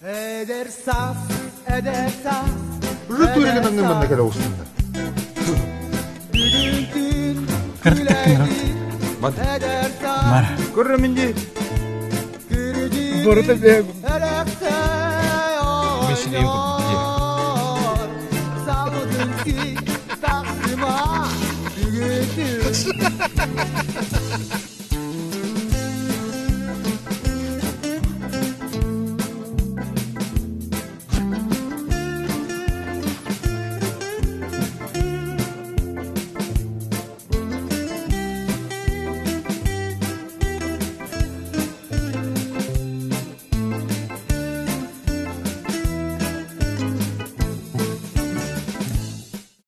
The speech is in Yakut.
Эдэр саас, эдэр саас, Уже тууригин аҥын манна кэлэ оҕустуннар. Бүгүн түүн Кыраттык кыҥырат. Бад. эдэр саас, Бар. Көррөмүн дии. күрдьүк Барыта бэйэ эрэхсэй Мен сирэйим курдук дии. оонньоор. Сабыдын си тахсыма бүгүн түүн.